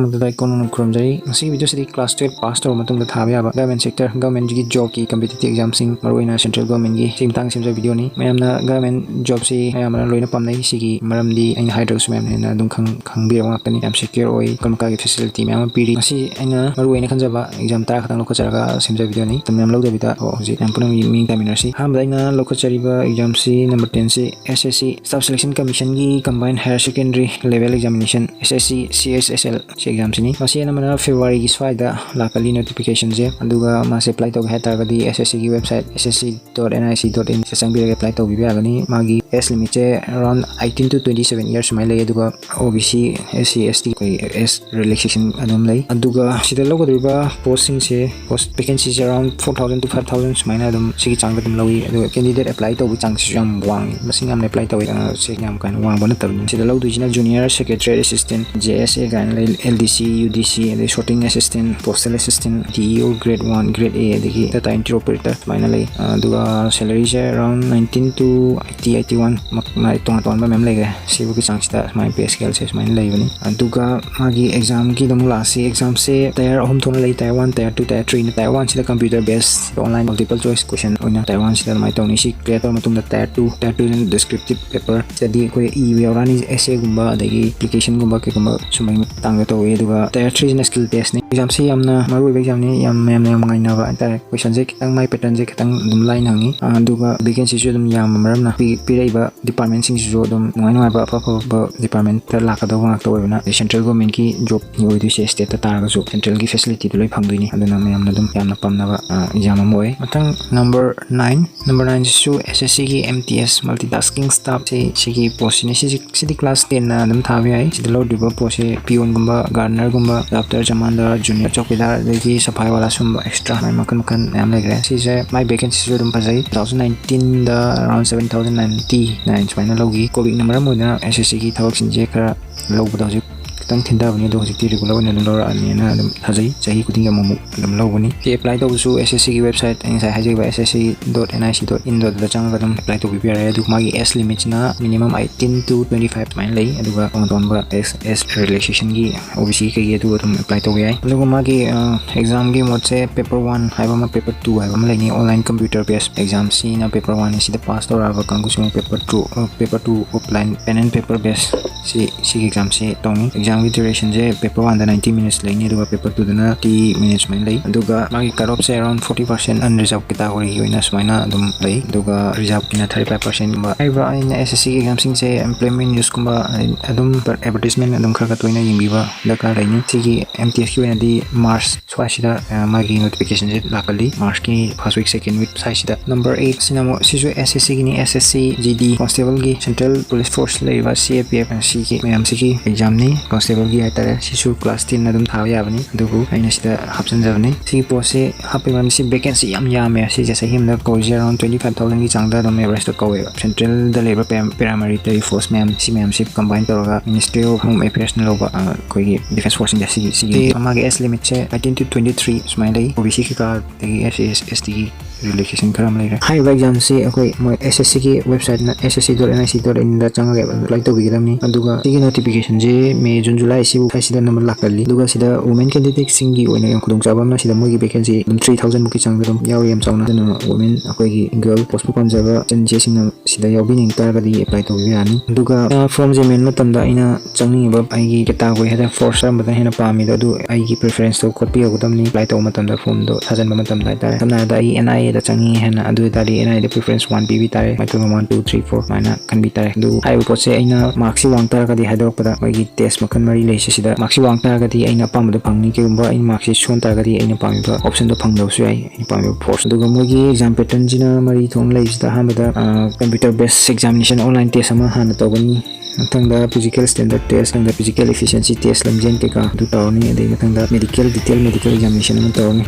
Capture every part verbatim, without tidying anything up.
ꯑꯗꯨꯗ ꯑꯩ ꯀꯣꯟꯅ ꯈꯨꯔꯨꯝꯖꯔꯤ꯫ ꯉꯁꯤꯒꯤ video ꯁꯤꯗꯤ class twelve pass ꯇꯧꯔꯕ ꯃꯇꯨꯡꯗ ꯊꯥꯕ ꯌꯥꯕ government sector, government ꯀꯤ job ꯀꯤ competitive exam ꯁꯤꯡ, ꯃꯔꯨꯑꯣꯏꯅ central government ꯒꯤ, ꯁꯤ ꯃꯇꯥꯡꯗ ꯁꯦꯝꯖꯕ video ꯅꯤ꯫ ꯃꯌꯥꯝꯅ government job ꯁꯤ ꯑꯌꯥꯝꯕꯅ ꯂꯣꯏꯅ ꯄꯥꯝꯅꯩ꯫ ꯁꯤꯒꯤ ꯃꯔꯝꯗꯤ ꯑꯩꯅ ꯍꯥꯏꯗ꯭ꯔꯒꯁꯨ ꯃꯌꯥꯝꯅ ꯍꯦꯟꯅ ꯑꯗꯨꯝ ꯈꯪ-, ꯈꯪꯕꯤꯔꯕ ꯉꯥꯛꯇꯅꯤ꯫ ꯌꯥꯝ secure ꯑꯣꯏ, ꯃꯈꯜ ꯃꯈꯥꯒꯤ facility ꯃꯌꯥꯝ ꯑꯃ ꯄꯤꯔꯤ꯫ ꯉꯁꯤ ꯑꯩꯅ ꯃꯔꯨꯑꯣꯏꯅ ꯈꯟꯖꯕ exam ꯇꯔꯥ ꯈꯛꯇꯪ ꯂꯧꯈꯠꯆꯔꯒ ꯁꯦꯝꯖꯕ video ꯅꯤ꯫ ꯃꯇꯝ ꯌꯥꯝ ꯂꯧꯗꯕꯤꯗ, ꯑꯣ, ꯍꯧꯖꯤꯛ ꯃꯌꯥꯝ ꯄꯨꯝꯅꯃꯛ ꯃꯤꯠꯌꯦꯡ ꯇꯥꯃꯤꯟꯅꯔꯁꯤ꯫ ꯑꯍꯥꯟꯕꯗ ꯑꯩꯅ ꯂꯧꯈꯠꯆꯔꯤꯕ exam ꯁꯤ number ten ꯁꯤ S S C Staff Selection Commission ꯒꯤ Combined Higher Secondary Level Examination, S S C C H S L, ꯁꯤ exam ꯁꯤꯅꯤ꯫ ꯃꯁꯤ ꯑꯅꯝꯕꯅ February ꯒꯤ ꯁ꯭ꯋꯥꯏꯗ ꯂꯥꯛꯀꯜꯂꯤ notification ꯁꯦ꯫ ꯑꯗꯨꯒ ꯃꯥꯁꯦ apply ꯇꯧꯒꯦ ꯍꯥꯏ ꯇꯥꯔꯒꯗꯤ S S C ꯒꯤ website S S C dot N I C dot in ꯁꯤꯗ ꯆꯪꯕꯤꯔꯒ apply ꯇꯧꯕꯤꯕ ꯌꯥꯒꯅꯤ꯫ ꯃꯥꯒꯤ age limit say around eighteen to twenty seven years ꯁꯨꯃꯥꯏꯅ ꯂꯩ꯫ ꯑꯗꯨꯒ O B C, S C, S T ꯑꯩꯈꯣꯏ age relaxation ꯑꯗꯨꯝ ꯂꯩ꯫ ꯑꯗꯨꯒ ꯁꯤꯗ ꯂꯧꯒꯗꯧꯔꯤꯕ post ꯁꯤꯡꯁꯦ, post vacancy say around four thousand to five thousand ꯁꯨꯃꯥꯏꯅ ꯑꯗꯨꯝ ꯁꯤꯒꯤ ꯆꯥꯡꯗ ꯑꯗꯨꯝ ꯂꯧꯏ꯫ ꯑꯗꯨꯒ candidate apply ꯇꯧꯕꯒꯤ ꯆꯥꯡꯁꯤꯁꯨ ꯌꯥꯝ ꯋꯥꯡꯉꯤ, ꯃꯁꯤꯡ ꯌꯥꯝꯅ apply ꯇꯧꯏ꯫ ꯑ, ꯁꯤ ꯌꯥꯝ ꯀꯥ ꯍꯦꯟꯅ ꯋꯥꯡꯕ ꯅꯠꯇꯕꯅꯤ꯫ ꯁꯤꯗ ꯂꯧꯗꯣꯏꯁꯤꯅ Junior Secretariat Assistant, J S A ꯀꯥꯏꯅ ꯂꯩ, L D C, U D C, ꯑꯗꯩ Sorting Assistant, Postal Assistant, D E O Grade one, Grade A, ꯑꯗꯒꯤ Data Entry Operator ꯁꯨꯃꯥꯏꯅ ꯂꯩ꯫ ꯑ, ꯑꯗꯨꯒ salary say around nineteen to eighty, eighty one ꯃꯛ-, ꯃꯥꯏ ꯇꯣꯉꯥꯟ ꯇꯣꯉꯥꯟꯕ ꯃꯌꯥꯝ ꯂꯩꯈ꯭ꯔꯦ꯫ ꯁꯤꯕꯨꯒꯤ ꯆꯥꯡꯁꯤꯗ ꯁꯨꯃꯥꯏꯅ pay scale ꯁꯦ ꯁꯨꯃꯥꯏꯅ ꯂꯩꯕꯅꯤ꯫ ꯑꯗꯨꯒ ꯃꯥꯒꯤ exam ꯒꯤꯗ ꯑꯃꯨꯛ ꯂꯥꯛꯑꯁꯤ꯫ Exam ꯁꯦ tier ꯑꯍꯨꯝ ꯊꯣꯛꯅ ꯂꯩ: tier one, tier two, tier three ꯅ꯫ Tier one ꯁꯤꯗ computer based online multiple choice question ꯑꯣꯏꯅ tier one ꯁꯤꯗ ꯑꯗꯨꯃꯥꯏꯅ ꯇꯧꯅꯤ꯫ ꯁꯤ clear ꯇꯧꯔ ꯃꯇꯨꯡꯗ tier two, tier two ꯗꯅ descriptive paper ꯁꯤꯗꯗꯤ ꯑꯩꯈꯣꯏ ꯏꯕ ꯌꯥꯎꯔꯛꯑꯅꯤ, essay ꯒꯨꯝꯕ ꯑꯗꯒꯤ application ꯒꯨꯝꯕ ꯀꯩꯒꯨꯝꯕ ꯁꯨꯝꯕꯒꯤ ꯃꯇꯥꯡꯗ ꯇꯧꯋꯤ꯫ ꯑꯗꯨꯒ tier three ꯁꯤꯅ skill test ꯅꯤ꯫ Exam ꯁꯤ ꯌꯥꯝꯅ ꯃꯔꯨꯑꯣꯏꯕ exam ꯅꯤ, ꯌꯥꯝ, ꯃꯌꯥꯝꯅ ꯌꯥꯝ ꯉꯥꯏꯅꯕ ꯍꯥꯏꯇꯥꯔꯦ꯫ Question ꯁꯦ ꯈꯤꯇꯪ, ꯃꯥꯏ pattern ꯁꯦ ꯈꯤꯇꯪ ꯑꯗꯨꯝ ꯂꯥꯏꯅ ꯍꯪꯉꯤ꯫ ꯑ, ꯑꯗꯨꯒ vacancy ꯁꯨ ꯑꯗꯨꯝ ꯌꯥꯝꯕ ꯃꯔꯝꯅ ꯄꯤ-, ꯄꯤꯔꯛꯏꯕ department ꯁꯤꯡꯁꯤꯁꯨ ꯑꯗꯨꯝ ꯅꯨꯡꯉꯥꯏ ꯅꯨꯡꯉꯥꯏꯕ ꯑꯐ ꯑꯐꯕ department ꯇ ꯂꯥꯛꯀꯗꯧꯕ ꯉꯥꯛꯇ ꯑꯣꯏꯕꯅ, ꯑꯗꯩ central government ꯀꯤ job ꯅꯤ ꯑꯣꯏꯗꯣꯏꯁꯦ꯫ State ꯇ ꯇꯥꯔꯒꯁꯨ central ꯒꯤ facility ꯗꯨ ꯂꯣꯏ ꯐꯪꯗꯣꯏꯅꯤ꯫ ꯑꯗꯨꯅ ꯃꯌꯥꯝꯅ ꯑꯗꯨꯝ ꯌꯥꯝꯅ ꯄꯥꯝꯅꯕ, ꯑ, exam ꯑꯃ ꯑꯣꯏ꯫ ꯃꯊꯪ number nine, number nine ꯁꯤꯁꯨ S S C ꯒꯤ M T S, Multitasking Staff ꯁꯤ, ꯁꯤꯒꯤ post ꯁꯤꯅꯤ꯫ ꯁꯤꯁꯤ, ꯁꯤꯗꯤ class ten ꯅ ꯑꯗꯨꯝ ꯊꯥꯕ ꯌꯥꯏ꯫ ꯁꯤꯗ ꯂꯧꯗꯣꯏꯕ post ꯁꯦ peon ꯒꯨꯝꯕ, gardener ꯒꯨꯝꯕ, doctor, ꯆꯃꯥꯟꯗꯥꯔ, junior ꯆꯧꯀꯤꯗꯥꯔ, ꯑꯗꯒꯤ ꯁꯐꯥꯏ ꯋꯥꯂꯥ, ꯁꯨꯝꯕ extra ꯃꯥꯏ ꯃꯈꯜ ꯃꯈꯜ ꯃꯌꯥꯝ ꯂꯩꯈ꯭ꯔꯦ꯫ ꯁꯤꯁꯦ ꯃꯥꯏ vacancy ꯁꯨ ꯑꯗꯨꯝ ꯐꯖꯩ꯫ Two thousand nineteen ꯗ around seven thousand ninety nine ꯁꯨꯃꯥꯏꯅ ꯂꯧꯈꯤ꯫ Covid ꯅ ꯃꯔꯝ ꯑꯣꯏꯗꯨꯅ S S C ꯒꯤ ꯊꯕꯛꯁꯤꯡꯁꯦ ꯈꯔ ꯂꯧꯕꯗ ꯍꯧꯖꯤꯛ ꯈꯤꯇꯪ ꯊꯤꯟꯊꯕꯅꯤ, ꯑꯗꯣ ꯍꯧꯖꯤꯛꯇꯤ ꯔꯤꯒꯨꯂꯔ ꯑꯣꯏꯅ ꯑꯗꯨꯝ ꯂꯧꯔꯛꯑꯅꯤꯅ ꯑꯗꯨꯝ ꯊꯥꯖꯩ꯫ ꯆꯍꯤ ꯈꯨꯗꯤꯡꯒꯤ ꯑꯃꯨꯛꯃꯨꯛ ꯑꯗꯨꯝ ꯂꯧꯕꯅꯤ꯫ ꯁꯤ ꯑꯦꯄ꯭ꯂꯥꯏ ꯇꯧꯕꯁꯨ S S C ꯒꯤ ꯋꯦꯕꯁꯥꯏꯠ, ꯑꯩ ꯉꯁꯥꯏ ꯍꯥꯏꯖꯈꯤꯕ S S C dot N I C dot in ꯗ, ꯑꯗꯨꯗ ꯆꯪꯉꯒ ꯑꯗꯨꯝ ꯑꯦꯄ꯭ꯂꯥꯏ ꯇꯧꯕꯤꯕ ꯌꯥꯔꯦ꯫ ꯑꯗꯨ ꯃꯥꯒꯤ age limit ꯁꯤꯅ minimum eighteen to twenty five ꯁꯨꯃꯥꯏꯅ ꯂꯩ, ꯑꯗꯨꯒ ꯇꯣꯉꯥꯟ ꯇꯣꯉꯥꯟꯕ age, age relaxation ꯒꯤ, O B C ꯀꯩꯒꯤ, ꯑꯗꯨ ꯑꯗꯨꯝ ꯑꯦꯄ꯭ꯂꯥꯏ ꯇꯧꯕ ꯌꯥꯏ꯫ ꯑꯗꯨꯒ ꯃꯥꯒꯤ, ꯑ, exam ꯒꯤ mode ꯁꯦ paper one ꯍꯥꯏꯕ ꯑꯃ, paper two ꯍꯥꯏꯕ ꯑꯃ ꯂꯩꯅꯤ꯫ Online computer based exam ꯁꯤꯅ paper one ꯅꯤ꯫ ꯁꯤꯗ ꯄꯥꯁ ꯇꯧꯔꯛꯑꯕ ꯀꯥꯡꯕꯨꯁꯤꯡ paper two, ꯑ, paper two offline pen and paper based ꯁꯤ, ꯁꯤꯒꯤ exam ꯁꯤ ꯇꯧꯅꯤ꯫ Exam ꯒꯤ duration ꯁꯦ paper one ꯗ ninety minutes ꯂꯩꯅꯤ, ꯑꯗꯨꯒ paper two ꯗꯅ thirty minutes ꯁꯨꯃꯥꯏꯅ ꯂꯩ꯫ ꯑꯗꯨꯒ ꯃꯥꯒꯤ cut off ꯁꯦ around forty percent unreserved category ꯒꯤ ꯑꯣꯏꯅ ꯁꯨꯃꯥꯏꯅ ꯑꯗꯨꯝ ꯂꯩ, ꯑꯗꯨꯒ reserved ꯀꯤꯅ thirty five percent ꯒꯨꯝꯕ꯫ ꯍꯥꯏꯔꯤꯕ ꯑꯩꯅ S S C ꯒꯤ exam ꯁꯤꯡꯁꯦ employment news ꯀꯨꯝꯕ, ꯑꯗꯨꯝ advertisement ꯑꯗꯨꯝ ꯈꯔ ꯈꯔ ꯇꯣꯏꯅ ꯌꯦꯡꯕꯤꯕ ꯗꯔꯀꯥꯔ ꯂꯩꯅꯤ꯫ ꯁꯤꯒꯤ M T S ꯀꯤ ꯑꯣꯏꯅꯗꯤ March ꯁ꯭ꯋꯥꯏꯁꯤꯗ, ꯑ, ꯃꯥꯒꯤ notification ꯁꯦ ꯂꯥꯛꯀꯜꯂꯤ, March ꯀꯤ first week, second week ꯁ꯭ꯋꯥꯏꯁꯤꯗ꯫ Number eight ꯁꯤꯅ ꯑꯃꯨꯛ, ꯁꯤꯁꯨ S S C Guinea, S S C G D, Constable ꯒꯤ, Central Police Force ꯂꯩꯔꯤꯕ C A P F ꯁꯤꯒꯤ ꯃꯌꯥꯝꯁꯤꯒꯤ exam ꯅꯤ, Constable ꯒꯤ ꯍꯥꯏꯇꯥꯔꯦ꯫ ꯁꯤꯁꯨ class ten ꯑꯗꯨꯝ ꯊꯥꯕ ꯌꯥꯕꯅꯤ, ꯑꯗꯨꯕꯨ ꯑꯩꯅ ꯁꯤꯗ ꯍꯥꯞꯆꯤꯟꯖꯕꯅꯤ꯫ ꯁꯤꯒꯤ post ꯁꯦ ꯍꯥꯞꯄꯤꯕ ꯃꯔꯝꯗꯤ ꯁꯤ vacancy ꯌꯥꯝ ꯌꯥꯝꯃꯦ꯫ ꯁꯤꯁꯦ ꯆꯍꯤ ꯑꯃꯗ ꯀꯧꯔꯤꯁꯦ around twenty five thousand ꯒꯤ ꯆꯥꯡꯗ ꯑꯗꯨꯝ average ꯇ ꯀꯧꯋꯦꯕ꯫ Central ꯗ ꯂꯩꯕ param-, paramilitary force ꯃꯌꯥꯝ, ꯁꯤ ꯃꯌꯥꯝꯁꯤ combine ꯇꯧꯔꯒ Ministry of Home Affairs ꯅ ꯂꯧꯕ, ꯑ, ꯑꯩꯈꯣꯏꯒꯤ defence force ꯁꯤꯡꯁꯦ, ꯁꯤꯒꯤ, ꯁꯤꯒꯤ ꯃꯥꯒꯤ age limit say eighteen to twenty three ꯁꯨꯃꯥꯏꯅ ꯂꯩ꯫ O B C ꯀꯩꯀꯥ ꯑꯗꯒꯤ S C, S T ꯒꯤ relaxation ꯈꯔ ꯑꯃ ꯂꯩꯔꯦ꯫ ꯍꯥꯏꯔꯤꯕ exam ꯁꯤ ꯑꯩꯈꯣꯏ ꯃꯣꯏ S S C ꯒꯤ website ꯅ S S C dot N I C dot in ꯗ ꯆꯪꯉꯒ apply ꯇꯧꯕꯤꯒꯗꯕꯅꯤ꯫ ꯑꯗꯨꯒ ꯁꯤꯒꯤ notification ꯁꯤ May, June, July ꯁꯤꯕꯨ ꯁꯤꯗ ꯑꯅꯝꯕ ꯂꯥꯛꯀꯜꯂꯤ꯫ ꯑꯗꯨꯒ ꯁꯤꯗ women candidate ꯁꯤꯡꯒꯤ ꯑꯣꯏꯅ ꯌꯥꯝ ꯈꯨꯗꯣꯡꯆꯥꯕ ꯑꯃꯅ, ꯁꯤꯗ ꯃꯣꯏꯒꯤ vacancy ꯑꯗꯨꯝ three thousand ꯃꯨꯛꯀꯤ ꯆꯥꯡꯗ ꯑꯗꯨꯝ ꯌꯥꯎꯔꯤ, ꯌꯥꯝ ꯆꯥꯎꯅ꯫ ꯑꯗꯨꯅ women, ꯑꯩꯈꯣꯏꯒꯤ girl post ꯄꯨ ꯄꯥꯝꯖꯕ ꯏꯆꯟ ꯏꯆꯦꯁꯤꯡꯅ ꯁꯤꯗ ꯌꯥꯎꯕꯤꯅꯤꯡ ꯇꯥꯔꯒꯗꯤ apply ꯇꯧꯕꯤꯕ ꯌꯥꯅꯤ꯫ ꯑꯗꯨꯒ, ꯑ, form ꯁꯦ ꯃꯦꯟꯕ ꯃꯇꯝꯗ ꯑꯩꯅ ꯆꯪꯅꯤꯡꯉꯤꯕ ꯑꯩꯒꯤ category ꯍꯥꯏꯇꯥꯔꯦ, force ꯀꯔꯝꯕꯗ ꯍꯦꯟꯅ ꯄꯥꯝꯃꯤꯗꯣ, ꯑꯗꯨ ꯑꯩꯒꯤ preference ꯇꯣ ꯈꯣꯠꯄꯤꯍꯧꯒꯗꯕꯅꯤ꯫ Apply ꯇꯧꯕ ꯃꯇꯝꯗ, form ꯗꯣ ꯊꯥꯖꯤꯟꯕ ꯃꯇꯝꯗ ꯍꯥꯏꯇꯥꯔꯦ꯫ ꯁꯝꯅ ꯍꯥꯏꯔꯕꯗ ꯑꯩ N I A ꯗ ꯆꯪꯅꯤꯡꯉꯤ ꯍꯥꯏꯅ, ꯑꯗꯨ ꯑꯣꯏ ꯇꯥꯔꯗꯤ N I A the preference one ꯄꯤꯕꯤ ꯇꯥꯔꯦ, micro one, two, three, four ꯁꯨꯃꯥꯏꯅ ꯈꯟꯕꯤ ꯇꯥꯔꯦ꯫ ꯑꯗꯨ ꯍꯥꯏꯔꯤꯕ ꯄꯣꯠꯁꯦ ꯑꯩꯅ mark ꯁꯤ ꯋꯥꯡ ꯇꯥꯔꯒꯗꯤ ꯍꯥꯏꯗꯣꯔꯛꯄꯗ ꯑꯩꯈꯣꯏꯒꯤ test ꯃꯈꯜ ꯃꯔꯤ ꯂꯩꯁꯦ, ꯁꯤꯗ mark ꯁꯤ ꯋꯥꯡ ꯇꯥꯔꯒꯗꯤ ꯑꯩꯅ ꯑꯄꯥꯝꯕꯗꯣ ꯐꯪꯅꯤ꯫ ꯀꯩꯒꯨꯝꯕ ꯑꯩꯅ mark ꯁꯤ ꯁꯣꯟ ꯇꯥꯔꯒꯗꯤ ꯑꯩꯅ ꯄꯥꯝꯃꯤꯕ option ꯗꯣ ꯐꯪꯗꯕꯁꯨ ꯌꯥꯏ, ꯑꯩꯅ ꯄꯥꯝꯃꯤꯕ force꯫ ꯑꯗꯨꯒ ꯃꯣꯏꯒꯤ exam pattern ꯁꯤꯅ ꯃꯔꯤ ꯊꯣꯛꯅ ꯂꯩ꯫ ꯁꯤꯗ ꯑꯍꯥꯟꯕꯗ, ꯑ, computer based examination, online test ꯑꯃ ꯍꯥꯟꯅ ꯇꯧꯒꯅꯤ꯫ ꯃꯊꯪꯗ physical standard test, ꯃꯊꯪꯗ physical efficiency test, ꯂꯝꯖꯦꯟ ꯀꯩꯀꯥ ꯑꯗꯨ ꯇꯧꯔꯅꯤ꯫ ꯑꯗꯩ ꯃꯊꯪꯗ medical, detail medical examination ꯑꯃ ꯇꯧꯔꯅꯤ꯫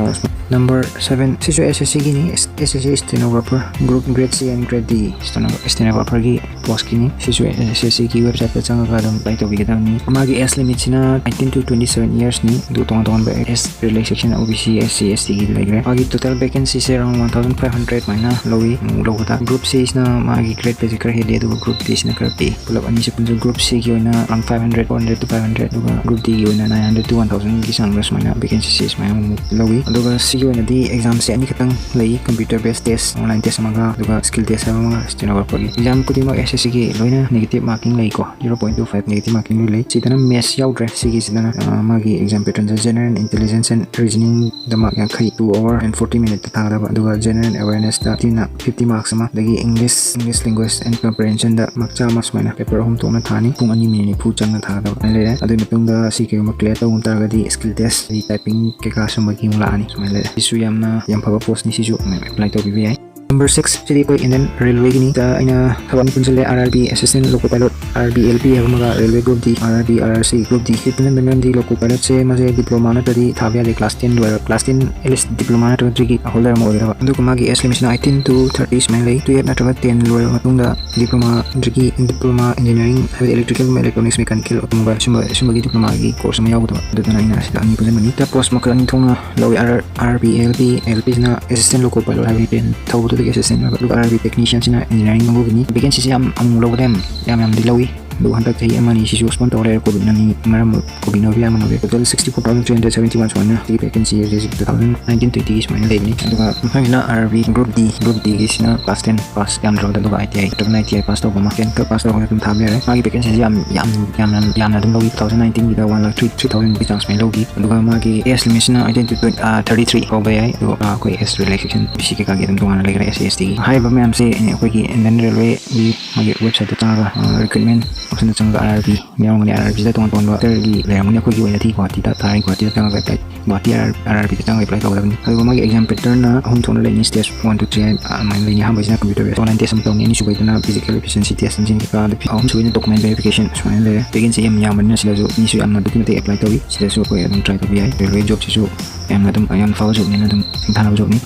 Number seven, ꯁꯤꯁꯨ S S C Guinea, S S C stenographer, group grade C and grade D, steno-, stenographer ꯒꯤ post ꯀꯤꯅꯤ꯫ ꯁꯤꯁꯨ S S C ꯒꯤ website ꯇ ꯆꯪꯉꯒ ꯑꯗꯨꯝ apply ꯇꯧꯕꯤꯒꯗꯕꯅꯤ꯫ ꯃꯥꯒꯤ age limit ꯁꯤꯅ eighteen to twenty seven years ꯅꯤ꯫ ꯑꯗꯨ ꯇꯣꯉꯥꯟ ꯇꯣꯉꯥꯟꯕ age relaxation, O B C, S C, S T ꯒꯤ ꯂꯩꯈ꯭ꯔꯦ꯫ ꯃꯥꯒꯤ total vacancy ꯁꯦ around one thousand five hundred ꯁꯨꯃꯥꯏꯅ ꯂꯧꯏ꯫ ꯎꯝ, ꯂꯧꯕꯗ group C ꯁꯤꯅ ꯃꯥꯒꯤ grade pay ꯁꯦ ꯈꯔ ꯍꯦꯜꯂꯤ, ꯑꯗꯨꯒ group D ꯁꯤꯅ ꯈꯔ ꯄꯤꯛꯏ꯫ ꯄꯨꯂꯞ ꯑꯅꯤꯁꯤ ꯄꯨꯟꯁꯤ group C ꯒꯤ ꯑꯣꯏꯅ around five hundred, four hundred to five hundred, ꯑꯗꯨꯒ group D ꯒꯤ ꯑꯣꯏꯅ nine hundred to one thousand ꯒꯤ ꯆꯥꯡꯗ ꯁꯨꯃꯥꯏꯅ vacancy ꯁꯤ ꯁꯨꯃꯥꯏꯅ ꯑꯃꯨꯛ ꯂꯧꯏ꯫ ꯑꯗꯨꯒ ꯁꯤꯒꯤ ꯑꯣꯏꯅꯗꯤ exam ꯁꯦ ꯑꯅꯤꯈꯛꯇꯪ ꯂꯩ, computer based test, online test ꯑꯃꯒ, ꯑꯗꯨꯒ skill test ꯍꯥꯏꯕ ꯑꯃꯒ, stenographer ꯒꯤ꯫ Exam ꯈꯨꯗꯤꯡꯃꯛ S S C ꯒꯤ ꯂꯣꯏꯅ negative marking ꯂꯩꯀꯣ, zero point two five negative marking ꯂꯣꯏ ꯂꯩ꯫ ꯁꯤꯗꯅ maths ꯌꯥꯎꯗ꯭ꯔꯦ꯫ ꯁꯤꯒꯤꯁꯤꯗꯅ, ꯑ, ꯃꯥꯒꯤ exam pattern say general intelligence and reasoning the mark ꯌꯥꯡꯈꯩ, two hour and forty minute ꯇ ꯊꯥꯒꯗꯕ, ꯑꯗꯨꯒ general awareness ꯇ ꯇꯤꯅ fifty marks ꯑꯃ, ꯑꯗꯒꯤ English, English language and comprehension the mark ꯆꯥꯝꯃ, ꯁꯨꯃꯥꯏꯅ paper ꯑꯍꯨꯝ ꯊꯣꯛꯅ ꯊꯥꯅꯤ꯫ ꯄꯨꯡ ꯑꯅꯤ ꯃꯤꯅꯤꯠ ꯅꯤꯐꯨ ꯆꯪꯅ ꯊꯥꯒꯗꯕ ꯑꯗꯨꯃꯥꯏꯅ ꯂꯩꯔꯦ꯫ ꯑꯗꯨꯒꯤ ꯃꯇꯨꯡꯗ ꯁꯤ ꯀꯩꯒꯨꯝꯕ clear ꯇꯧꯕ ꯇꯥꯔꯒꯗꯤ skill test, ꯑꯗꯒꯤ typing ꯀꯩꯀꯥ ꯁꯨꯝꯕꯒꯤ ꯑꯃꯨꯛ ꯂꯥꯛꯑꯅꯤ꯫ ꯁꯨꯃꯥꯏꯅ ꯂꯩꯔꯦ꯫ ꯁꯤꯁꯨ ꯌꯥꯝꯅ ꯌꯥꯝ ꯐꯕ post ꯅꯤ, ꯁꯤꯁꯨ apply ꯇꯧꯕꯤꯕ ꯌꯥꯏ꯫ Number six ꯁꯤꯗꯤ ꯑꯩꯈꯣꯏ Indian Railway ꯒꯤꯅꯤ꯫ ꯗ ꯑꯩꯅ ꯊꯕꯛ ꯑꯅꯤ ꯄꯨꯟꯁꯤꯜꯂꯦ, R R B assistant loco pilot, R B L P ꯍꯥꯏꯕ ꯑꯃꯒ, railway group D, R R B R R C group D꯫ ꯁꯤ ꯄꯨꯟꯁꯤꯟꯕ ꯃꯔꯝꯗꯤ loco pilot ꯁꯦ ꯃꯥꯁꯦ diploma ꯅꯠꯇ꯭ꯔꯗꯤ ꯊꯥꯕ ꯌꯥꯗꯦ, class ten ꯂꯣꯏꯔꯒ, class ten at least diploma ꯅꯠꯇ꯭ꯔꯒ degree holder ꯑꯃ ꯑꯣꯏꯒꯗꯕ꯫ ꯑꯗꯨꯒ ꯃꯥꯒꯤ age limit ꯁꯤꯅ eighteen to thirty ꯁꯨꯃꯥꯏꯅ ꯂꯩ꯫ Twelve ꯅꯠꯇ꯭ꯔꯒ ten ꯂꯣꯏꯔꯕ ꯃꯇꯨꯡꯗ diploma, degree, diploma engineering, ꯍꯥꯏꯕꯗꯤ electrical, electronics, mechanical, automobile ꯁꯨꯝꯕ, ꯁꯨꯝꯕꯒꯤ diploma ꯒꯤ course ꯑꯃ ꯌꯥꯎꯒꯗꯕ꯫ ꯑꯗꯨꯗꯨꯅ ꯑꯩꯅ ꯁꯤꯗ ꯑꯅꯤ ꯄꯨꯟꯁꯤꯟꯕꯅꯤ꯫ ꯇ post ꯃꯈꯜ ꯑꯅꯤ ꯊꯣꯛꯅ ꯂꯧꯏ꯫ R R B L P, L P ꯁꯤꯅ assistant loco pilot ꯍꯥꯏꯕꯗꯤ train ꯊꯧꯕꯗꯨꯗꯒꯤ assistant ꯑꯣꯏꯕ꯫ ꯑꯗꯨꯒ R R B technician ꯁꯤꯅ engineering ꯀꯥꯡꯕꯨꯒꯤꯅꯤ꯫ Vacancy ꯁꯤ ꯌꯥꯝ ꯑꯃꯨꯛ ꯂꯧꯕꯗ ꯌꯥꯝ, ꯌꯥꯝ ꯌꯥꯝꯗꯤ ꯂꯧꯏ꯫ ꯑꯗꯨꯒ ꯍꯟꯗꯛ ꯆꯍꯤ ꯑꯃ ꯑꯅꯤ ꯁꯤꯁꯨ postpone ꯇꯧꯔ ꯂꯩꯔꯦ, COVID ꯅꯅꯤ ꯃꯔꯝ, COVID ꯅ ꯑꯣꯏꯕ ꯌꯥꯝꯅ ꯂꯧꯋꯦ꯫ Total sixty four thousand three hundred seventy one ꯁꯨꯃꯥꯏꯅ ꯁꯤꯒꯤ vacancy ꯍꯧꯖꯤꯛ two thousand nineteen twenty ꯒꯤ ꯁꯨꯃꯥꯏꯅ ꯂꯩꯕꯅꯤ꯫ ꯑꯗꯨꯒ ꯃꯊꯪꯁꯤꯅ R R B group D, group D ꯒꯤꯁꯤꯅ class ten pass ꯌꯥꯝꯗ꯭ꯔꯕꯗ, ꯑꯗꯨꯒ I T I, ꯇꯞꯅ I T I pass ꯇꯧꯕ ꯑꯃ, ten twelve pass ꯇꯧꯔꯒ ꯑꯗꯨꯝ ꯊꯥꯕ ꯌꯥꯔꯦ꯫ ꯃꯥꯒꯤ vacancy ꯁꯤ ꯌꯥꯝ, ꯌꯥꯝ, ꯌꯥꯝꯅ, ꯌꯥꯝꯅ ꯑꯗꯨꯝ ꯂꯧꯏ꯫ Two thousand nineteen ꯒꯤꯗ one lakh three, three thousand ꯒꯤ ꯆꯥꯡ ꯁꯨꯃꯥꯏꯅ ꯂꯧꯈꯤ꯫ ꯑꯗꯨꯒ ꯃꯥꯒꯤ age limit ꯁꯤꯅ eighteen to twenty, ah, thirty three ꯐꯥꯎꯕ ꯌꯥꯏ꯫ ꯑꯗꯨꯒ, ꯑꯥ, ꯑꯩꯈꯣꯏ age relaxation, O B C ꯀꯩꯀꯥꯒꯤ ꯑꯗꯨꯝ ꯇꯣꯉꯥꯟꯅ ꯂꯩꯈ꯭ꯔꯦ, S C, S T ꯒꯤ꯫ ꯍꯥꯏꯔꯤꯕ ꯃꯌꯥꯝꯁꯦ ꯑꯩꯈꯣꯏꯒꯤ Indian Railway ꯒꯤ ꯃꯥꯒꯤ website ꯇ ꯆꯪꯉꯒ, ꯑꯥ, recruitment ꯑꯣꯞꯁꯟꯗ ꯆꯪꯉꯒ ꯑꯥꯔ ꯑꯥꯔ ꯕꯤ ꯌꯥꯎꯔꯝꯒꯅꯤ꯫ ꯑꯥꯔ ꯑꯥꯔ ꯕꯤꯗ ꯇꯣꯉꯥꯟ ꯇꯣꯉꯥꯟꯕ ꯐꯦꯛꯇꯔꯒꯤ ꯂꯩꯔꯝꯒꯅꯤ꯫ ꯑꯩꯈꯣꯏꯒꯤ ꯑꯣꯏꯅꯗꯤ ꯒꯨꯍꯥꯇꯤꯗ ꯊꯥꯔꯤ꯫ ꯒꯨꯍꯥꯇꯤꯗ ꯆꯪꯉꯒ ꯑꯦꯄ꯭ꯂꯥꯏ, ꯒꯨꯍꯥꯇꯤ ꯑꯥꯔ ꯑꯥꯔ ꯕꯤꯗ ꯆꯪꯉꯒ ꯑꯦꯄ꯭ꯂꯥꯏ ꯇꯧꯒꯗꯕꯅꯤ꯫ ꯑꯗꯨꯒ ꯃꯥꯒꯤ ꯑꯦꯛꯖꯥꯝ ꯄꯦꯇꯔꯟꯅ ꯑꯍꯨꯝ ꯊꯣꯛꯅ ꯂꯩꯅꯤ: ꯁ꯭ꯇꯦꯖ ꯋꯥꯟ ꯇꯨ ꯊ꯭ꯔꯤ ꯍꯥꯏꯅ ꯑꯗꯨꯃꯥꯏꯅ ꯂꯩꯅꯤ꯫ ꯑꯍꯥꯟꯕꯁꯤꯅ ꯀꯝꯄ꯭ꯌꯨꯇꯔ ꯕꯦꯁ ꯑꯣꯟꯂꯥꯏꯟ ꯇꯦꯁ ꯑꯃ ꯇꯧꯅꯤ꯫ ꯑꯅꯤꯁꯨꯕꯩꯗꯅ ꯐꯤꯖꯤꯀꯦꯜ ꯏꯐꯤꯁꯤꯌꯦꯟꯁꯤ ꯇꯦꯁ ꯑꯃ ꯆꯦꯟꯈꯤꯕ꯫ ꯑꯗꯨ ꯑꯍꯨꯝꯁꯨꯕꯩꯅ ꯗꯣꯀꯨꯃꯦꯟ ꯚꯦꯔꯤꯐꯤꯀꯦꯁꯟ꯫ ꯁꯨꯃꯥꯏꯅ ꯂꯩꯔꯦ꯫ ꯚꯦꯀꯦꯟꯁꯤ ꯌꯥꯝ ꯌꯥꯝꯕꯅꯤꯅ ꯁꯤꯗꯁꯨ ꯃꯤꯁꯨ ꯌꯥꯝꯅ ꯑꯗꯨꯛꯀꯤ ꯃꯇꯤꯛ ꯑꯦꯄ꯭ꯂꯥꯏ ꯇꯧꯏ꯫ ꯁꯤꯗꯁꯨ ꯑꯩꯈꯣꯏ ꯑꯗꯨꯝ ꯇ꯭ꯔꯥꯏ ꯇꯧꯕ ꯌꯥꯏ꯫ ꯔꯦꯜꯋꯦ ꯖꯣꯕꯁꯤꯁꯨ ꯌꯥꯝꯅ ꯑꯗꯨꯝ ꯌꯥꯝ ꯐꯕ ꯖꯣꯕꯅꯤꯅ ꯑꯗꯨꯝ ꯁꯤꯡꯊꯥꯅꯕ ꯖꯣꯕꯅꯤ꯫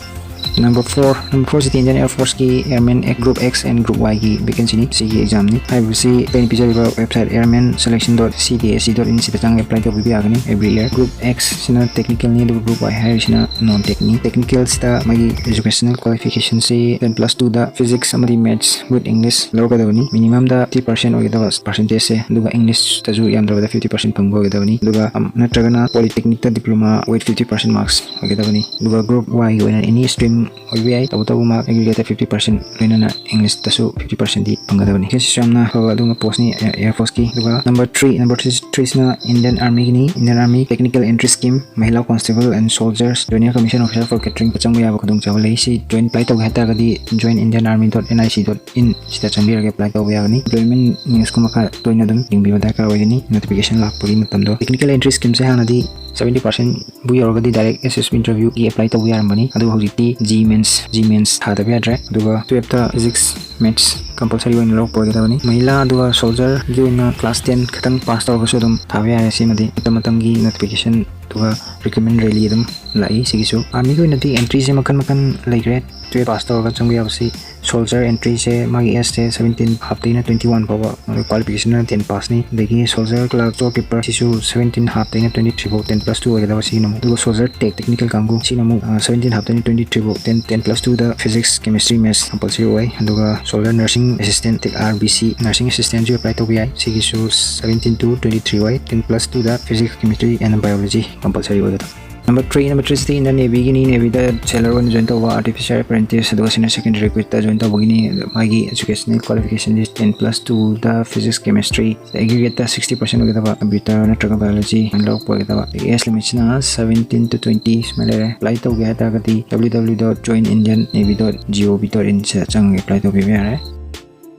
ꯅꯝꯕꯔ ꯐꯣꯔ, ꯅꯝꯕꯔ ꯐꯣꯔꯁꯤꯗꯤ ꯏꯟꯗꯤꯌꯟ ꯑꯦꯌꯔ ꯐꯣꯔꯁꯀꯤ airmen group X and group ꯋꯥꯏꯒꯤ ꯚꯦꯀꯦꯟꯁꯤꯅꯤ꯫ ꯁꯤꯒꯤ ꯑꯦꯛꯖꯥꯝꯅꯤ꯫ ꯍꯥꯏꯔꯤꯕꯁꯤ ꯑꯩꯅ ꯄꯤꯖꯔꯤꯕ website airman selection dot C D S C dot in ꯁꯤꯗ ꯆꯪꯉꯒ ꯑꯦꯄ꯭ꯂꯥꯏ ꯇꯧꯕꯤꯕ ꯌꯥꯒꯅꯤ꯫ Every year. ꯒ꯭ꯔꯨꯞ ꯑꯦꯛꯁꯁꯤꯅ ꯇꯦꯛꯅꯤꯀꯦꯜꯅꯤ, ꯑꯗꯨꯒ ꯒ꯭ꯔꯨꯞ ꯋꯥꯏ ꯍꯥꯏꯔꯤꯁꯤꯅ ꯅꯣꯟ ꯇꯦꯛꯅꯤ꯫ ꯇꯦꯛꯅꯤꯀꯦꯜꯁꯤꯗ ꯃꯥꯒꯤ ꯏꯖꯨꯀꯦꯁꯅꯦꯜ ꯀ꯭ꯋꯥꯂꯤꯐꯤꯀꯦꯁꯟꯁꯤ ten plus twoꯗ physics ꯑꯃꯗꯤ maths with English ꯂꯧꯔꯛꯀꯗꯕꯅꯤ꯫ ꯃꯤꯅꯤꯃꯝꯗ fifty percent ꯑꯣꯏꯒꯗꯕ ꯄꯥꯔꯁꯦꯟꯇꯦꯖꯁꯦ, ꯑꯗꯨꯒ ꯏꯪꯂꯤꯁꯇꯁꯨ ꯌꯥꯝꯗ꯭ꯔꯕꯗ fifty percent ꯐꯪꯕ ꯑꯣꯏꯒꯗꯕꯅꯤ꯫ ꯑꯗꯨꯒ ꯑꯝ, ꯅꯠꯇ꯭ꯔꯒꯅ ꯄꯣꯂꯤꯇꯦꯛꯅꯤꯛꯇ diploma with fifty percent marks ꯑꯣꯏꯒꯗꯕꯅꯤ꯫ ꯑꯗꯨꯒ ꯒ꯭ꯔꯨꯞ ꯋꯥꯏꯒꯤ ꯑꯣꯏꯅ ꯑꯦꯅꯤ ꯁ꯭ꯇ꯭ꯔꯤꯝ ꯑꯣꯏꯕ ꯌꯥꯏ꯫ ꯇꯧꯕꯇꯕꯨ ꯃꯥꯔꯛ ꯑꯦꯒ꯭ꯔꯤꯒꯦꯠꯇ fifty percent, ꯂꯣꯏꯅꯅ ꯏꯪꯂꯤꯁꯇꯁꯨ fifty percentꯗꯤ ꯐꯪꯒꯗꯕꯅꯤ꯫ ꯁꯤꯁꯨ ꯌꯥꯝꯅ ꯐꯕ ꯑꯗꯨꯒꯨꯝꯕ ꯄꯣꯁꯅꯤ ꯑꯦꯌꯔ ꯐꯣꯔꯁꯀꯤ꯫ ꯑꯗꯨꯒ ꯅꯝꯕꯔ ꯊ꯭ꯔꯤ, ꯅꯝꯕꯔ ꯊ꯭ꯔꯤꯁꯤꯅ ꯏꯟꯗꯤꯌꯟ ꯑꯥꯔꯃꯤꯒꯤꯅꯤ꯫ Indian army technical entry scheme, mahila constable and soldiers, junior commission officer for catering ꯆꯪꯕ ꯌꯥꯕ ꯈꯨꯗꯣꯡꯆꯥꯕ ꯂꯩ꯫ ꯁꯤ ꯖꯣꯏꯟ ꯑꯦꯄ꯭ꯂꯥꯏ ꯇꯧꯒꯦ ꯍꯥꯏꯇꯥꯔꯒꯗꯤ join Indian Army dot N I C dot in ꯁꯤꯗ ꯆꯪꯕꯤꯔꯒ ꯑꯦꯄ꯭ꯂꯥꯏ ꯇꯧꯕ ꯌꯥꯒꯅꯤ꯫ ꯑꯦꯝꯄ꯭ꯂꯣꯏꯃꯦꯟ ꯅ꯭ꯌꯨꯁꯀꯨꯝꯕ ꯈꯔ ꯇꯣꯏꯅ ꯑꯗꯨꯝ ꯌꯦꯡꯕꯤꯕ ꯗꯔꯀꯥꯔ ꯑꯣꯏꯒꯅꯤ꯫ ꯅꯣꯇꯤꯐꯤꯀꯦꯁꯟ ꯂꯥꯛꯄꯒꯤ ꯃꯇꯝꯗꯣ꯫ ꯇꯦꯛꯅꯤꯀꯦꯜ ꯑꯦꯟꯇ꯭ꯔꯤ ꯁ꯭ꯀꯤꯝꯁꯦ ꯍꯥꯟꯅꯗꯤ seventy percent ꯕꯨ ꯌꯧꯔꯒꯗꯤ direct S S B interviewꯒꯤ ꯑꯦꯄ꯭ꯂꯥꯏ ꯇꯧꯕ ꯌꯥꯔꯝꯕꯅꯤ꯫ ꯑꯗꯨꯕꯨ ꯍꯧꯖꯤꯛꯇꯤ G mains, G mains ꯊꯥꯗꯕ ꯌꯥꯗ꯭ꯔꯦ꯫ ꯑꯗꯨꯒ twelveꯇ physics, maths compulsory ꯑꯣꯏꯅ ꯂꯧꯔꯛꯄ ꯑꯣꯏꯒꯗꯕꯅꯤ꯫ ꯃꯍꯤꯂꯥ ꯑꯗꯨꯒ ꯁꯣꯜꯖꯔꯒꯤ ꯑꯣꯏꯅ class ten ꯈꯛꯇꯪ ꯄꯥꯁ ꯇꯧꯔꯒꯁꯨ ꯑꯗꯨꯝ ꯊꯥꯕ ꯌꯥꯔꯦ꯫ ꯁꯤꯃꯗꯤ ꯃꯇꯝ ꯃꯇꯝꯒꯤ ꯅꯣꯇꯤꯐꯤꯀꯦꯁꯟ ꯑꯗꯨꯒ ꯔꯤꯀ꯭ꯔꯨꯠꯃꯦꯟ ꯔꯦꯂꯤ ꯑꯗꯨꯝ ꯂꯥꯛꯏ꯫ ꯁꯤꯒꯤꯁꯨ ꯑꯥꯔꯃꯤꯒꯤ ꯑꯣꯏꯅꯗꯤ ꯑꯦꯟꯇ꯭ꯔꯤꯁꯦ ꯃꯈꯜ ꯃꯈꯜ ꯂꯩꯈ꯭ꯔꯦ꯫ Twelve ꯄꯥꯁ ꯇꯧꯔꯒ ꯆꯪꯕ ꯌꯥꯕꯁꯤ ꯁꯣꯜꯖꯔ ꯑꯦꯟꯇ꯭ꯔꯤꯁꯦ ꯃꯥꯒꯤ ꯑꯦꯖꯁꯦ seventeen halfꯇꯩꯅ twenty one ꯐꯥꯎꯕ, ꯀ꯭ꯋꯥꯂꯤꯐꯤꯀꯦꯁꯟꯅ ten ꯄꯥꯁꯅꯤ꯫ ꯑꯗꯒꯤ ꯁꯣꯜꯖꯔ ꯀ꯭ꯂꯥꯔꯛ ꯁ꯭ꯇꯣꯔ ꯀꯤꯄꯔ ꯁꯤꯁꯨ seventeen halfꯇꯩꯅ twenty three ꯐꯥꯎ, ten plus two ꯑꯣꯏꯒꯗꯕ ꯁꯤꯒꯤꯅ ꯑꯃꯨꯛ꯫ ꯑꯗꯨꯒ ꯁꯣꯜꯖꯔ ꯇꯦꯛ ꯇꯦꯛꯅꯤꯀꯦꯜ ꯀꯥꯡꯕꯨ ꯁꯤꯅ ꯑꯃꯨꯛ seventeen halfꯇꯩꯅ twenty three ꯐꯥꯎ, ten, ten plus twoꯗ physics, chemistry, maths compulsory ꯑꯣꯏ꯫ ꯑꯗꯨꯒ soldier nursing assistant tech R B C, nursing ꯑꯦꯁꯤꯁꯇꯦꯟꯁꯨ ꯑꯦꯄ꯭ꯂꯥꯏ ꯇꯧꯕ ꯌꯥꯏ꯫ ꯁꯤꯒꯤꯁꯨ seventeen to twenty three ꯑꯣꯏ, ten plus twoꯗ physics, chemistry and biology compulsory ꯑꯣꯏꯒꯗꯕ꯫ ꯅꯝꯕꯔ ꯊ꯭ꯔꯤ, ꯅꯝꯕꯔ ꯊ꯭ꯔꯤꯁꯤꯗꯤ ꯏꯟꯗꯤꯌꯟ ꯅꯦꯚꯤꯒꯤꯅꯤ꯫ ꯅꯦꯚꯤꯗ ꯁꯦꯂꯔ ꯑꯣꯏꯅ ꯖꯣꯏꯟ ꯇꯧꯕ artificer apprentice, ꯑꯗꯨꯒ senior secondary recruitꯇ ꯖꯣꯏꯟ ꯇꯧꯕꯒꯤꯅꯤ꯫ ꯑꯗꯣ ꯃꯥꯒꯤ educational qualificationꯗꯤ ten plus twoꯗ physics, chemistry, aggregateꯇ sixty percent ꯑꯣꯏꯒꯗꯕ, computer ꯅꯠꯇ꯭ꯔꯒ biology ꯑꯗꯨꯃꯥꯏꯅ ꯂꯧꯔꯛꯄ ꯑꯣꯏꯒꯗꯕ꯫ ꯑꯗꯒꯤ age limitꯁꯤꯅ seventeen to twenty ꯁꯨꯃꯥꯏꯅ ꯂꯩꯔꯦ꯫ ꯑꯦꯄ꯭ꯂꯥꯏ ꯇꯧꯒꯦ ꯍꯥꯏ ꯇꯥꯔꯒꯗꯤ W W W dot join Indian Navy dot G O V dot in ꯁꯤꯗ ꯆꯪꯉꯒ ꯑꯦꯄ꯭ꯂꯥꯏ ꯇꯧꯕꯤꯕ ꯌꯥꯔꯦ꯫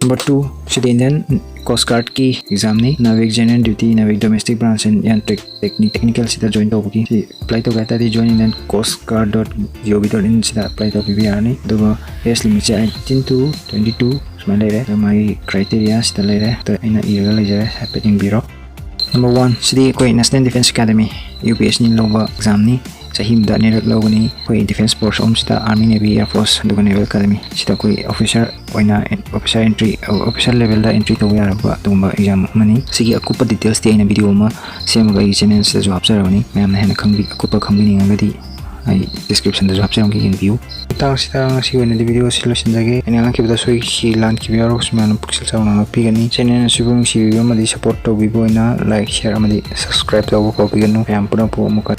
Number two, CD Indian Coast Guardꯀꯤ examꯅꯤ, NAVIC General Duty, NAVIC Domestic Branch and Technical ꯁꯤꯗ join ꯇꯧꯕꯒꯤ꯫ ꯁꯤ apply ꯇꯧꯒꯦ ꯍꯥꯏ ꯇꯥꯔꯗꯤ join Indian Coast Guard dot gov dot in ꯁꯤꯗ apply ꯇꯧꯕꯤꯕ ꯌꯥꯔꯅꯤ꯫ ꯑꯗꯨꯒ age limitꯁꯦ eighteen to twenty two ꯁꯨꯃꯥꯏꯅ ꯂꯩꯔꯦ꯫ ꯑꯗꯣ ꯃꯥꯒꯤ criteria ꯁꯤꯗ ꯂꯩꯔꯦ꯫ ꯑꯗꯣ ꯑꯩꯅ ꯏꯔꯒ ꯂꯩꯖꯔꯦ, ꯍꯥꯏꯐꯦꯠ ꯌꯦꯡꯕꯤꯔꯣ꯫ Number one, ꯁꯤꯗꯤ ꯑꯩꯈꯣꯏ National Defence Academy, UPSCꯅ ꯂꯧꯕ examꯅꯤ꯫ ꯆꯍꯤ ꯑꯃꯗ ꯑꯅꯤꯔꯛ ꯂꯧꯒꯅꯤ꯫ ꯑꯩꯈꯣꯏ defence force ꯑꯍꯨꯝꯁꯤꯗ Army, Navy, Air Force ꯑꯗꯨꯒ Naval Academy꯫ ꯁꯤꯗ ꯑꯩꯈꯣꯏ officer ꯑꯣꯏꯅ officer entry, officer levelꯗ entry ꯇꯧꯕ ꯌꯥꯔꯕ ꯑꯗꯨꯒꯨꯝꯕ exam ꯑꯃꯅꯤ꯫ ꯁꯤꯒꯤ ꯑꯀꯨꯞꯄ detailsꯇꯤ ꯑꯩꯅ video ꯑꯃ ꯁꯦꯝꯃꯒ ꯑꯩꯒꯤ channelꯁꯤꯗꯁꯨ ꯍꯥꯞꯆꯔꯕꯅꯤ꯫ ꯃꯌꯥꯝꯅ ꯍꯦꯟꯅ ꯈꯪꯕꯤ-, ꯑꯀꯨꯞꯄ ꯈꯪꯕꯤꯅꯤꯡꯉꯒꯗꯤ ꯑꯩ descriptionꯗꯁꯨ ꯍꯥꯞꯆꯔꯝꯒꯦ, ꯌꯦꯡꯕꯤꯌꯨ꯫ ꯃꯇꯥꯡꯁꯤꯗ ꯉꯁꯤꯒꯤ ꯑꯣꯏꯅꯗꯤ videoꯁꯤ ꯂꯣꯏꯁꯤꯟꯖꯒꯦ꯫ ꯑꯩꯅ ꯉꯥꯡꯈꯤꯕꯗ ꯁꯣꯏꯈꯤ ꯂꯥꯟꯈꯤꯕ ꯌꯥꯎꯔꯒꯁꯨ ꯃꯌꯥꯝꯅ ꯄꯨꯛꯆꯦꯜ ꯆꯥꯎꯅ ꯉꯥꯛꯄꯤꯒꯅꯤ꯫ Channel ꯑꯁꯤꯕꯨ ꯅꯨꯡꯁꯤꯕꯤꯕ ꯑꯃꯗꯤ support ꯇꯧꯕꯤꯕ ꯑꯣꯏꯅ like, share ꯑꯃꯗꯤ subscribe ꯇꯧꯕ ꯀꯥꯎꯕꯤꯒꯅꯨ꯫ ꯃꯌꯥꯝ ꯄꯨꯝꯅꯃꯛꯄꯨ ꯑꯃꯨꯛꯀ